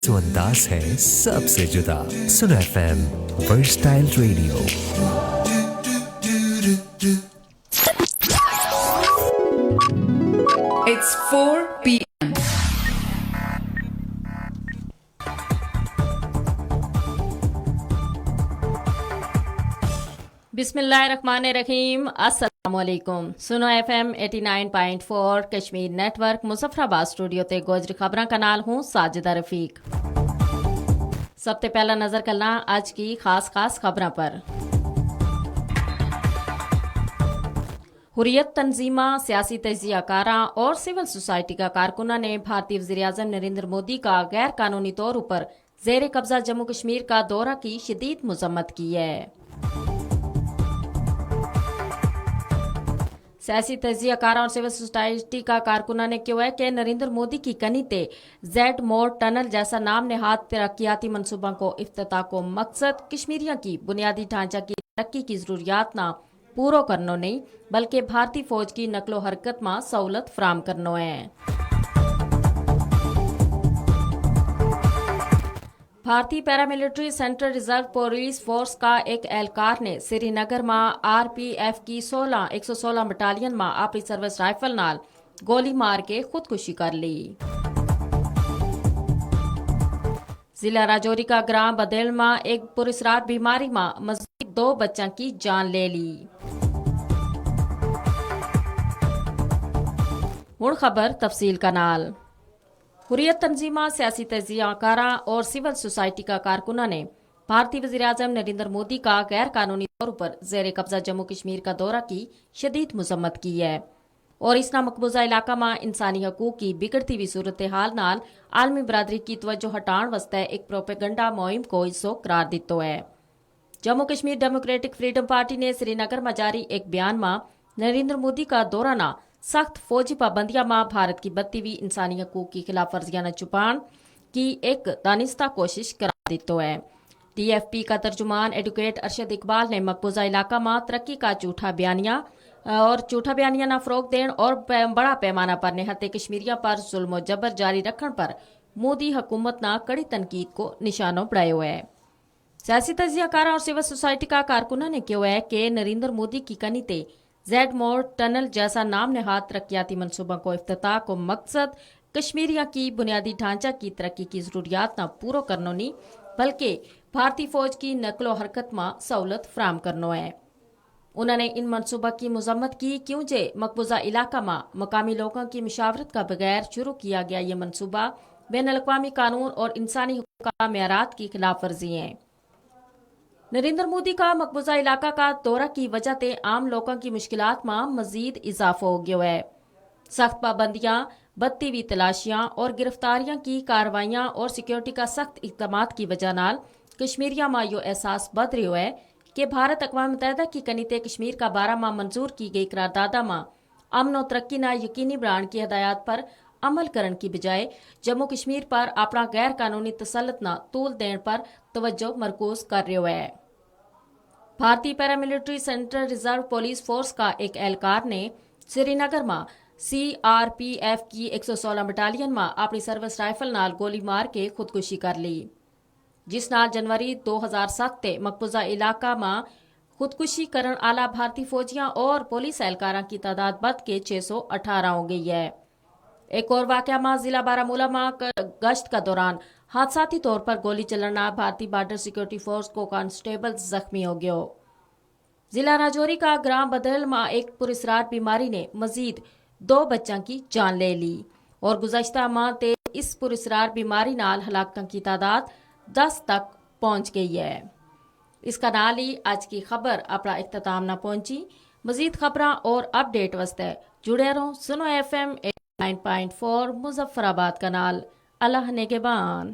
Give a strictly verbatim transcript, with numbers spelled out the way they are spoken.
سو انداز ہے سب سے جدا۔ سنو ایف ایم، ورسٹائل ریڈیو۔ It's four p.m. بسم اللہ الرحمن الرحیم، السلام علیکم۔ سنو ایف ایم ایٹی نائن پوائنٹ فور کشمیر نیٹ ورک مظفرآباد اسٹوڈیو تے گوجری خبراں کا نال ہوں ساجدہ رفیق۔ سب تے پہلا نظر کرنا آج کی خاص خاص خبراں پر۔ حریت تنظیماں، سیاسی تجزیہ کاراں اور سول سوسائٹی کا کارکناں نے بھارتی وزیراعظم نریندر مودی کا غیر قانونی طور اپر زیر قبضہ جموں کشمیر کا دورہ کی شدید مذمت کی ہے۔ سیاسی تجزیہ کاراں اور سول سوسائٹی کا کارکناں نے کہیو ہے کہ نریندر مودی کی کنی تے زیڈ مور ٹنل جیسا نام نہاد ترقیاتی منصوباں کو افتتاح کو مقصد کشمیریاں کی بنیادی ڈھانچہ کی ترقی کی ضروریات نا پورو کرنو نہیں، بلکہ بھارتی فوج کی نقل و حرکت ما سہولت فراہم کرنو ہے۔ بھارتی پیراملٹری سینٹرل ریزرو پولیس فورس کا ایک اہلکار نے سری نگر ما آر پی ایف کی سولہ ایک سو سولہ بٹالین ما اپنی سروس رائفل نال گولی مار کے خودکشی کر لی۔ ضلع راجوری کا گراں بدیل ما ایک پراسرار بیماری ما مزید دو بچاں کی جان لے لی۔ ہن خبر تفصیل کا نال۔ حریت تنظیماں، سیاسی تجزیہ کاراں اور سول سوسائٹی کا کارکناں نے بھارتی وزیراعظم نریندر مودی کا غیر قانونی طور پر زیر قبضہ جموں کشمیر کا دورہ کی شدید مذمت کی ہے اور اس نا مقبوضہ علاقہ ما انسانی حقوق کی بگڑتی ہوئی صورتحال نال عالمی برادری کی توجہ ہٹان واسطے ایک پروپیگنڈا مہم کو حصو قرار دیتو ہے۔ جموں کشمیر ڈیموکریٹک فریڈم پارٹی نے سری نگر ما جاری ایک بیان ما نریندر مودی کا دورہ نا سخت فوجی پابندیاں ما بھارت کی بدتی ہوئی انسانی حقوق کی خلاف ورزیاں نا چھپان کی ایک دانستہ کوشش قرار دیتو ہے۔ ڈی ایف پی کا ترجمان ایڈوکیٹ ارشد اقبال نے مقبوضہ علاقہ ما ترقی کا جھوٹا بیانیہ اور جھوٹا بیانیہ نا فروغ دین اور بڑا پیمانہ پر نہتے کشمیریاں پر ظلم و جبر جاری رکھن پر مودی حکومت نا کڑی تنقید کو نشانو بڑھایو ہے۔ سیاسی تجزیہ کاراں اور سول سوسائٹی کا کارکناں نے کہیو ہے کہ نریندر مودی کی کنی تے زیڈ مور ٹنل جیسا نام نہاد ترقیاتی منصوباں کو افتتاح کو مقصد کشمیریاں کی بنیادی ڈھانچہ کی ترقی کی ضروریات نا پورو کرنو نہیں، بلکہ بھارتی فوج کی نقل و حرکت ما سہولت فراہم کرنو ہے۔ انہوں نے ان منصوبہ کی مذمت کی کیوں جے مقبوضہ علاقہ ما مقامی لوگوں کی مشاورت کا بغیر شروع کیا گیا یہ منصوبہ بین الاقوامی قانون اور انسانی حقوق کا معیارات کی خلاف ورزی ہیں۔ نریندر مودی کا مقبوضہ علاقہ کا دورہ کی وجہ تے عام لوگوں کی مشکلات ما مزید اضافو ہو گیو ہے۔ سخت پابندیاں، بدتی ہوئی تلاشیاں اور گرفتاریاں کی کارروائیاں اور سکیورٹی کا سخت اقدامات کی وجہ نال کشمیریاں ما یوہ احساس بدھ رہیو ہے کہ بھارت اقوام متحدہ کی کنی تے کشمیر کا بارہ ما منظور کی گئی قرارداداں ما امن و ترقی نا یقینی بنان کی ہدایات پر عمل کرن کی بجائے جموں کشمیر پر اپنا غیر قانونی تسلط نا طول دین پر توجہ مرکوز کر رہیو ہے۔ بھارتی پیراملٹری سینٹرل ریزرو پولیس فورس کا ایک اہلکار نے سری نگر ما سی آر پی ایف کی ایک سو سولہ بٹالین ما اپنی سروس رائفل نال گولی مار کے خودکشی کر لی، جس نال جنوری دو ہزار ست تے مقبوضہ علاقہ ما خودکشی کرن آلا بھارتی فوجیاں اور پولیس اہلکاراں کی تعداد بدھ کے چھ سو اٹھارہ ہو گئی ہے۔ ایک اور واقعہ ما ضلع بارہ مولہ ما گشت کا دوران حادثاتی طور پر گولی چلنا بھارتی بارڈر سکیورٹی فورس کو کانسٹیبل زخمی ہو گیو۔ ضلع راجوری کا گراں بدل ما ایک پراسرار بیماری نے مزید دو بچاں کی جان لے لی اور گزشتہ ماہ تے اس پراسرار بیماری نال ہلاکتاں کی تعداد دس تک پہنچ گئی ہے۔ اس کا نال ہی آج کی خبر اپنا اختتام نہ پہنچی۔ مزید خبراں اور اپڈیٹ واسطے جڑے رہو سنو ایف ایم ایٹ نائن پوائنٹ فور مظفرآباد کا نال۔ اللہ نگہبان۔